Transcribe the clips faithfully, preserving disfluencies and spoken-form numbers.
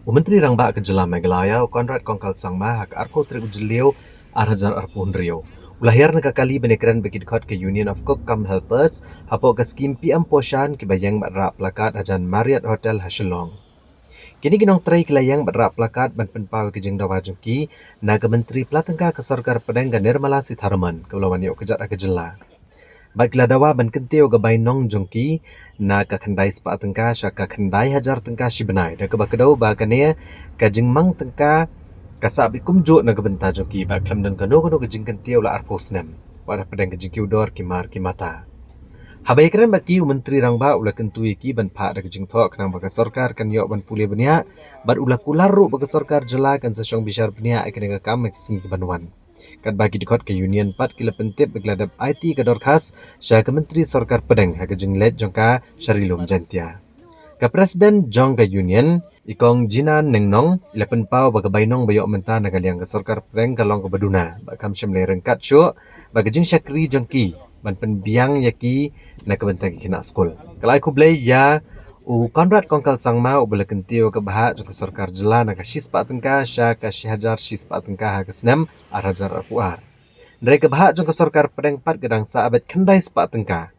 U Myntri Rangbah ka Jylla Meghalaya, u Conrad Kongkal Sangma, ha ka arphew tarik u Jylliew, ar hajar arphew hynriew, u la hiar na ka kali ban ïakren bad ki dkhot ka Union of Cook cum Helpers hapoh ka skhim P M Poshan kiba ïeng bad rah plakat hajan Marriott Hotel ha Shillong. Kine ki nongtrei ki la ïeng bad rah plakat ban pynpaw ïa ka jingdawa jong ki na ka Myntri Pla Tyngka ka Sorkar Pdeng ka Nirmala Sitharaman, kaba la wan ïoh kjat ha ka jylla. Bad ki la dawa ban kyntiew ïa ka bainong jong ki na ka khyndai spah tyngka sha ka khyndai hajar tyngka shi bnai, da kaba kdew ba kane ka jingmang tyngka ka sah beit kumjuh na ka bynta jong ki, bad khlem don kano kano ka jingkyntiew la arphew snem, wat hapdeng ka jingkiew dor ki mar ki mata. Haba ïakren bad ki, u Myntri Rangbah u la kyntu ïa ki ban phah da ka jingthoh khnang ba ka sorkar kan ïoh ban pule bniah, bad u la kular ruh ba ka sorkar jylla kan sa shong bishar bniah ïa kane ka kam ha ki sngi ki ban wan. Katba ki dkhot ka Union pat ki la pyntip ba ki la dep aiti ka dorkhas sha ka Myntri Sorkar Pdeng ha ka jingleit jong ka sha Ri Lum Jaintia. Ka President jong ka Union, i Kong Gina Nengnong, i la pynpaw ba ka bainong ba ïoh mynta na ka liang ka Sorkar Pdeng ka long kaba duna, bad kam shym la ryngkat shuh bad ka jingshakri jong ki ban pynbiang ïa ki na ka bynta ki khynnah skul. Ka la ai khublei ïa u Conrad Kongkal Sangma uba la kyntiew ïa ka bhah jong ka sorkar jylla na ka shi spah tyngka sha ka shi hajar shi spah tyngka ha ka snem ar hajar arphew ar. Hynrei ka bhah jong ka Sorkar Pdeng pat ka dang sah beit khyndai spah tyngka,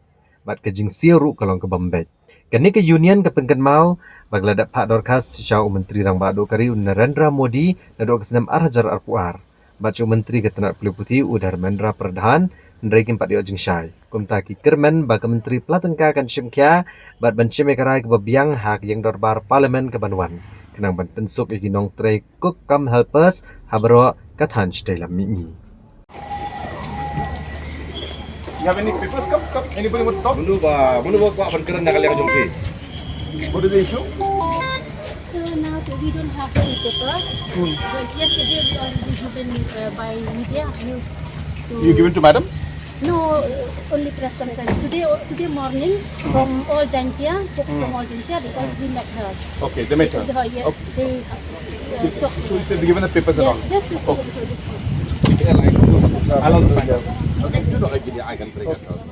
bad ka jingsiew ruh ka long kaba ym beit. Kane ka Union ka pynkynmaw ba ka la dep phah dorkhas sha u Myntri Rangbah duh ka ri u Narendra Modi naduh ka snem ar hajar arphew ar, bad sha u Myntri ka tnat pule puthi u Dharmendra Pradhan, hynrei kim pat ïoh jingshai. Kumta ki kyrmen ba ka Myntri Pla Tyngka kan shim khia bad ban shim ïa ka rai kaba biang ha ka ïing dorbar Parliament ka ban wan, khnang ban pynsuk ïa ki nongtrei cook cum helpers ha baroh ka thaiñ shatei lam mihngi. You have any papers? Come, come. Anybody want to talk? Mano ba, mano ba kwah ban kren na ka liang jong phi? What is the issue? So now we don't have any paper. Just yesterday we already given, uh, by media news to You given to madam? No, uh, only press conference. Today, today morning, from all Jaintia, folks from all Jaintia, they already met her. Okay, they met her. They, yes, okay. They, uh, talked to her. So they given the papers and all? Yes, just this one, so this one. I'll also find out. Okay, no, no, I can, I can bring it out.